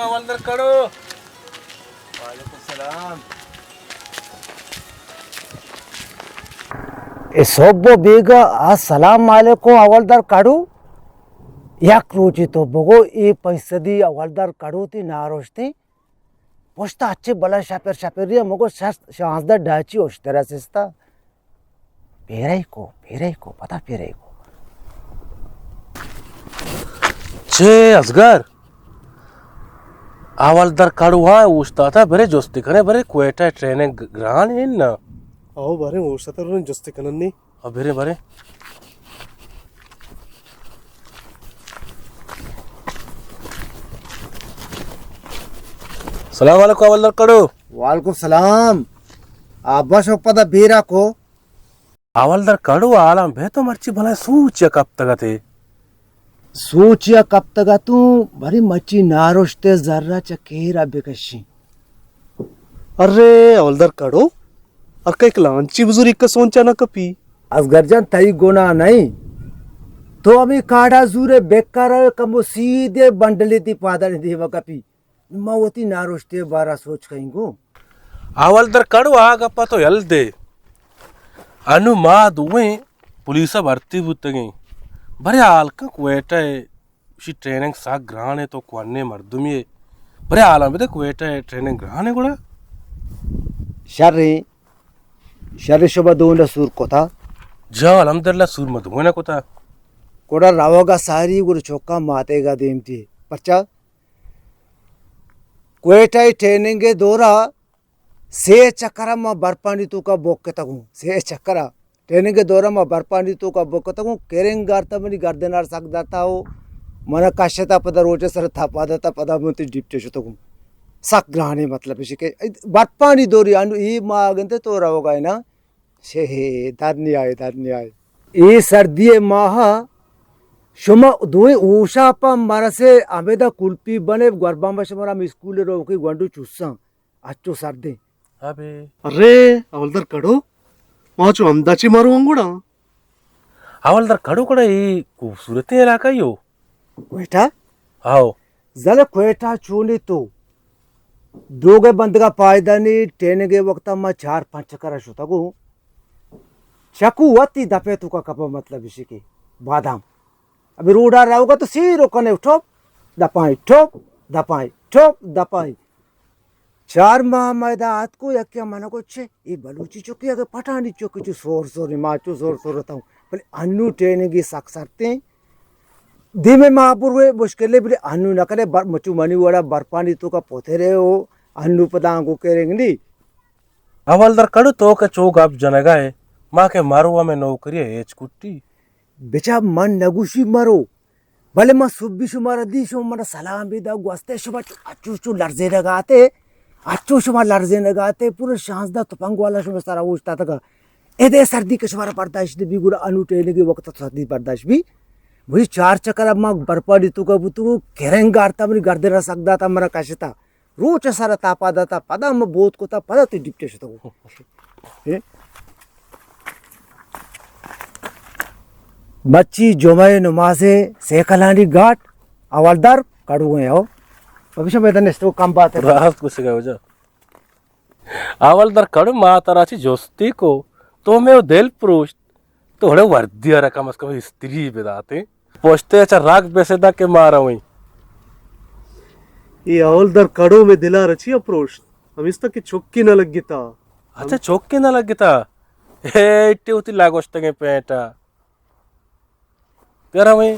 حوالدار کڑو۔ وعلیکم السلام۔ اے صبح بیگا، السلام علیکم حوالدار کڑو۔ یک روچے تو بگو، اے پیسدی حوالدار کڑو تی ناروشتی پشتا اچے بلا شپر شپری مگو شست شانزدہ ڈاچی اشتر سستا۔ پیرئی کو، پیرئی کو، پدا پیرئی کو۔ چے ازگر؟ حوالدار کڑو ہاں اوشتاتا، برے جستی کنے، برے کوئٹہ ٹریننگ گران ہے نا؟ او برے اوشتاتا، برے جستی کنن نی۔ او برے، برے۔ سلام علیکم حوالدار کڑو۔ وعلیکم سلام۔ آبا شوک پدا بیرا کو۔ حوالدار کڑو، حالاں بہ تو مرچی بلائیں سوچ ءَ کپتگ اتے۔ سوچ ءَ کپتگ اتوں، بری مرچی ناروشتے زر ءَ چہ کیر ءَ بکشیں۔ ارے حوالدار کڑو، اکا یک لانچی بزوری اکا سونچا نہ کپی۔ ازگر جان، تئی گناہ نئیں۔ تو ہمے کاڑا زورے بکر ءَ کمو سیدھے بنڈلے تی پادانی دیما کپی۔ ما وتی ناروشتے بارا سوچ کئیں گوں۔ حوالدار کڑو، آ گپا تو یل دے۔ انو ما دوئیں پولیس ءَ بھرتی بوتگیں۔ برے حال کن کوئٹہ ءَ، اشی ٹریننگ سک گران ہے، تو کونے مردمی ہے۔ برے حالاں بدے، کوئٹہ ءَ ٹریننگ گران ہے گڑا؟ شریں، شریں، شما دوئیں سور کتا؟ جا الحمدللہ سور ما دوئیں کتا۔ گڑا روگا ساری گڑا چوکا ماتے گا دیم تی۔ پرچا؟ کوئٹہ ءِ ٹریننگ ءِ دورا سے چکر ءَ ما برپانی توکا بوکتگوں، سے چکر ءَ ٹریننگ ءِ دورا ما برپانی توکا بوکتگوں، کرنگ آرتا منی گردن ءَ سک داتا او منا کشتا، پدا روچ ءِ سر تپا داتا، پدا من تی ڈپٹے شتگوں۔ سک گرانیں، مطلب اش کہ برپانی دوری انو اے ما گندے تو روگا ہے نا۔ شے، در نیائے، در نیائے۔ اے سردی ءِ ماہ ءَ شما دوئیں ہوشاپ ءَ مرسے، ہمیدا کلپی بنے، گوربان بہ شمارا ہم اسکول ءَ روکی گونڈو چوساں، اچو سردیں۔ ابے۔ ارے، حوالدار کڑو، ما چو ہمدا چی مرو انگوڑا؟ حوالدار کڑو، کڑا اے خوبصورتیں علاقہ یو۔ کوئٹہ؟ ہاؤ۔ زل کوئٹہ چونی تو؟ دروگے بندگا پائدہ نی، ٹریننگ ءِ وقتا ما چار پنچ چکر شتگوں۔ چکو وتی دپے توکا کپا، مطلب اش کہ بادام۔ ابھی روڈا روگا تو سیرو کنے ٹھوپ، دپائیں، ٹھوپ، دپائیں، ٹھوپ، دپائیں۔ چار ماہ ما ادا آتکو، یکے ءَ من ءَ گوشت، چے اے بلوچی چکے اگہ پٹھانی چکے چو سور سور، ما چو سور سور اتاں۔ بلے انو ٹریننگ ءَ سک سرتیں۔ دیمے ما بروے مشکلے، بلے انو نہ کنے، بر-، مچو منی وڑا برپانی توکا پترے او انو پدا انگو کرنگ نی۔ حوالدار کڑو، تو کہ چو گپ جنگا ہے، ما کہ مرو ہمیں نوکری ہے ہیچ کٹی۔ بچا من نگوشی مرو، بلے من سبی شمارا دی، شما منا سلام بی دا، گوستے شما چو، اچو چو لرزینگا اتے، اچو شما لرزینگا اتے، پورا شانزدہ تپنگ والا شما سرا اوشتاتگا۔ ادے سردی کہ شمارا برداشت نبی، گڑا انو ٹریننگ ءِ وقت سردی برداشت بی۔ وہی چار چکر اب ما برپانی توکا بوتو، کرنگ آرتا منی گردن ءَ سک داتا، منا کشتا۔ روچ ءِ سر ءَ تاپا داتا، پدا ما بوت کتا، پدا تو ڈپٹے شتو۔ اے؟ مچی جمعہ نماز ءِ سیکلانی گاٹ، حوالدار کڑو ہیں ہو۔ ابھی شب ادھر نشتو کم بات ہے۔ راست کچھ گئے ہو جا۔ حوالدار کڑو، ما ترا چی جستی کو، تو میں دل پروشت۔ تو ہڑے وردی ءَ را کم از کم استری بداتے۔ پشتے چہ رگ بسدا کہ ما رویں۔ اے حوالدار کڑو میں دلا رچی اپروشت۔ ہمیستا کہ چکی نہ لگتا۔ اچھا، چکی نہ لگتا۔ اے اٹی ہوتی لاگوشتگیں پینٹا۔ بیا رویں۔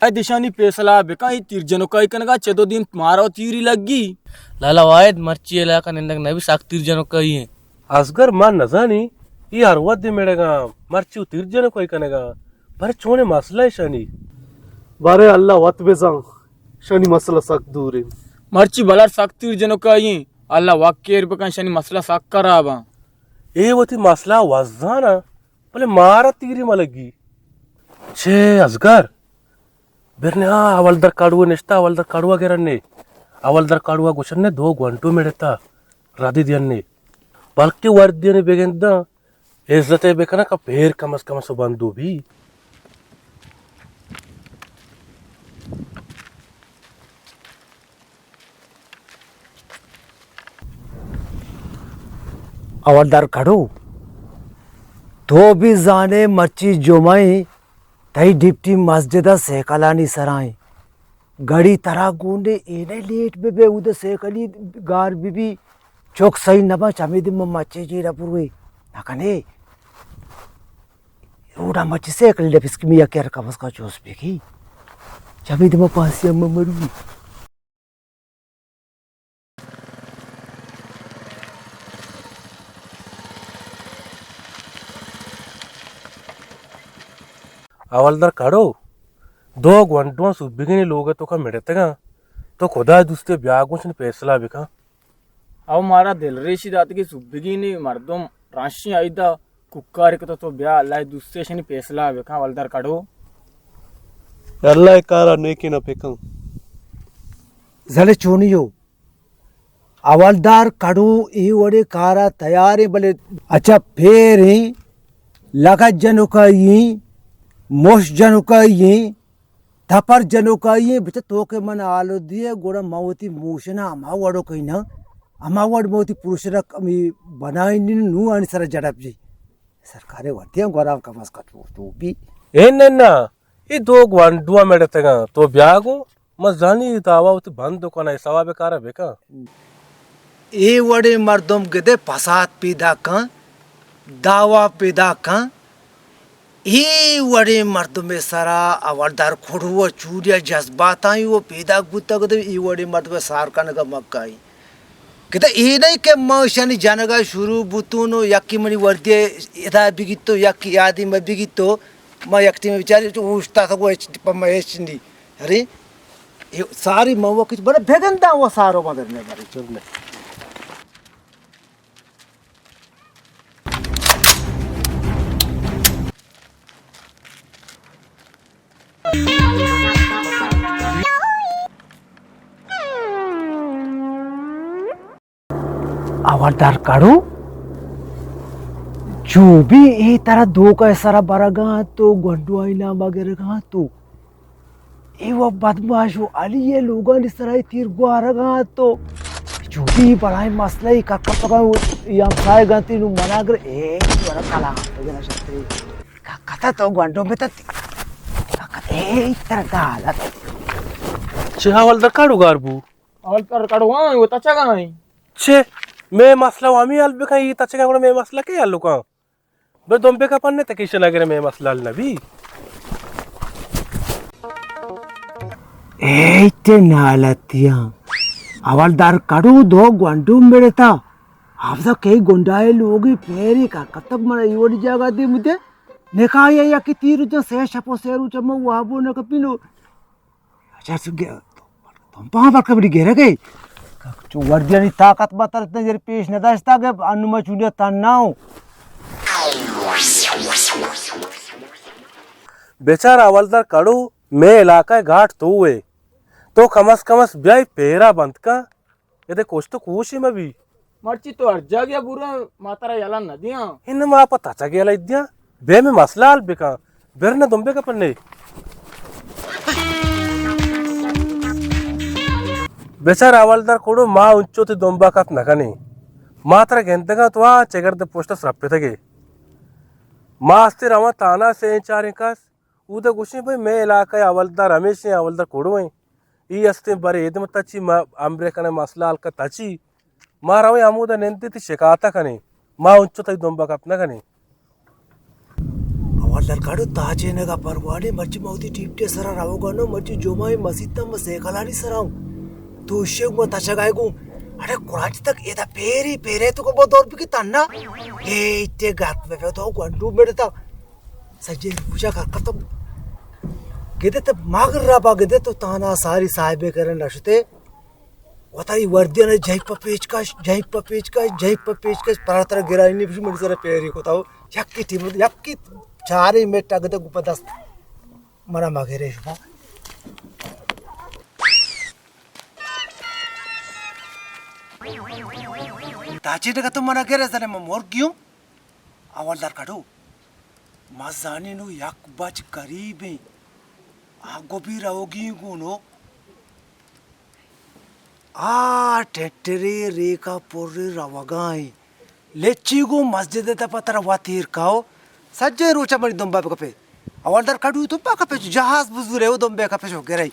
اے دشانی پیسلہ بکن، اے تیر جنوکائی کنگا چدو دین مارا تیری لگی۔ لالا واحد، مرچی علاقہ نندگ نبی، سک تیر جنوکائی ہیں۔ اصغر، ما نزانی، ای ہر وھد مڑگا، مرچی و تیر جنوکائی کنگا، پر چونے مسئلہ ایشانی؟ بارے اللہ وت بزان، شانی مسئلہ سک دور ہیں۔ مرچی بلر سک تیر جنوکائی ہیں، اللہ وت کیر بکن، شانی مسئلہ سک خراب ہیں۔ اے وتی مسئلہ وزانا، بلے مارا تیری ملگی۔ چے اصغر؟ برنے آ حوالدار کڑو نشتا، حوالدار کڑو گرنے۔ حوالدار کاڑو ءَ گوشنے دو گونڈو مڑتا، ردی دینے، بلکہ وردینے بگنداں، عزت ءَ بکناں کہ پیر کم از کم سو بندو بی۔ حوالدار کڑو، تو بھی زانے مرچی جمعہ ایں، تئی ڈپٹی مسجد ءَ سیکلانی سرا ایں۔ گڑی ترا گونڈے اے نہ لیٹ بہ بے، اود سیکلی گار بہ بی، چک سہی نہ باں، چمے دیم مچے جیڑہ بروے نہ کنے۔ روڈا مچے سیکل لپس کہ میا کر کم از کم چوس بگی۔ چمے دیم پاسی ہم مروی۔ حوالدار کڑو، دو گونڈواں سوبگینی لوگ ءِ توکا مڑتگاں، تو خدا دوستی بیا گوں شنی پیسلہ بکن۔ او مارا دلریشی دات کہ سوبگینی مردم رانشی آئی دا کوکاری کتو، تو بیا اللہ دوستی شنی پیسلہ بکن حوالدار کڑو۔ اللہ کارا نیکی نہ پکن۔ زلے چونی ہو؟ حوالدار کڑو اے وڑیں کارا تیاریں، بلے اچھا پیریں، لگت جنوکائی ایں، مش جنوکائی ایں، تپر جنوکائی ایں، بچہ تو کہ من آلو دیے، گڑا ما وتی موشنا ہما وڑو کئی نا، ہما وڑ ما وتی پروشنا کمی بنائی نین، نو آنی سرا جڑپ جی۔ سرکارے وردیاں گورا کم از کم تو، تو بھی۔ اے نہ نہ، اے دو گوانڈواں مڑتگاں، تو بیا گوں۔ من زانی دعوا وتی بند کناں، اے ثواب کارا بکن۔ اے وڑیں مردم گدے فساد پیدا کن، دعوا پیدا کن۔ اے وڑیں مردم سرا حوالدار کڑو و چوری جذباتاں و پیدا بوتگ، گدے اے وڑیں مردم سار کنگا مکائی۔ گدے اے نہیں کہ ما شانی جنگا شروع بوتون و یکی منی وردی ادا بگیتو، یکی یادی ما بگیتو، ما یک ٹیم بیچاری چو اوشتا تھا کو ہچ پما ہچ نہیں۔ ارے، اے ساری موا کچھ بڑا بھگندا ہوا سارو مدر نے بارے چل نے۔ حوالدار کڑو، چو بھی اے ترا دھوکہ سرا برگا تو گونڈوائی نام گرگا تو۔ اے و بدمعاش و علی اے لوگانی سرا اے تیر گوارگا تو۔ چو بھی بلائیں مسئلہ اے ککتگا، اے ہمسائے گنتی نو منا گر، اے ورا کلا بگنا شتے۔ ککتا تو گونڈو بتا تی۔ ککتا اے ترا دالت۔ چہ حوالدار کڑو گار بو؟ حوالدار کڑو ہاں، وہ تچگا ہیں۔ چے؟ مئے مسئلہ و ہمے حل بکن، اے تچگاں گڑا مئے مسئلہ کئے حل کن؟ بلے دمبے کپن نہ تکیش نہ گرے، مئے مسئلہ حل نہ بی۔ اے تے نالتیاں۔ حوالدار کڑو دو گونڈو مڑتا۔ افزا کئی گنڈائے لوگی پیری کا کتک من ایوڑی جاگا دے مدے۔ نکاح یا یکی تیر جن سے شپو سے روچ من وابو نہ کپینو۔ اچھا، سو گیا۔ تم پاں پر کبڑی گرے گئے۔ چو وردیانی طاقت ما تر اتنے دیر پیش نہ داشتا کہ انو ما چونیا تن نہ ہوں۔ بیچارہ حوالدار کڑو، مئے علاقہ گاٹ تو ہے۔ تو کم از کم اس بیائی پیرا بند کا۔ اے دے کشت و کوشی مہ بی۔ مرچی تو ہر جاگہ برو، ما ترا یلہ نہ دیاں۔ ان ما پہ تچگ یلہ دیاں۔ بے مئے مسئلہ حل بکن۔ بر نہ دمبے کپنے۔ بیچارہ حوالدار کڑو، ما انچو تی دمبا کپ نہ کنیں۔ ما ترا گندگاں تو آ چگرد پشت سرپتگے۔ ما استے رواں تانا سے چاریں کس۔ اود ء گوشیں بھئی مئے علاقہ ء حوالدار ہمیش ایں، حوالدار کڑو ایں۔ ای استیں برے ادم تچی ما امرے کنے مسئلہ حل کن تچی۔ ما رویں ہمود ء نندی تی شکایت ء کنیں۔ ما انچو تئی دمب ء کپ نہ کنیں۔ حوالدار کڑو تاچینگ ء پرواہ نے، مرچی ما وتی ڈیوٹی ء سرا روگ ء نوں، مرچی جمعہ ء مسیت ء ما سیکلانی سرا اوں۔ تو شے گوں تچگ ء گوں۔ اڑے کراچی تک ادا پیری پیرے تو کو دور بکی تنا۔ اے تے گپ بہ تو گنڈو میڑتا۔ سجے روچا کار کتو۔ گدے تو مغربا گدے تو تانا ساری صاحبے کرن رشتے۔ وتاری وردیاں جائی پہ پیچکش، جائی پہ پیچکش، جائی پہ پیچکش، پرا ترا گرانی نی بشو منی سر پیری کتو۔ یکی ٹیم، یکی چارے میٹا گدے گپا دست۔ منا مگرے شما۔ تاچے ڈگا تو منا گرے زنے، من مرگیوں. حوالدار کڑو، ما زانینو یک بچ گریبیں، آ گو بی روگی گونو. آ ٹٹرے ریکا پر روگائیں. لچی گو مسجد تپا ترا وا تیر کاو. سجے روچا منی دمبا بکپے. حوالدار کڑو دمبا کپے، جہاز بزورے او دمبے کپے شو گرے.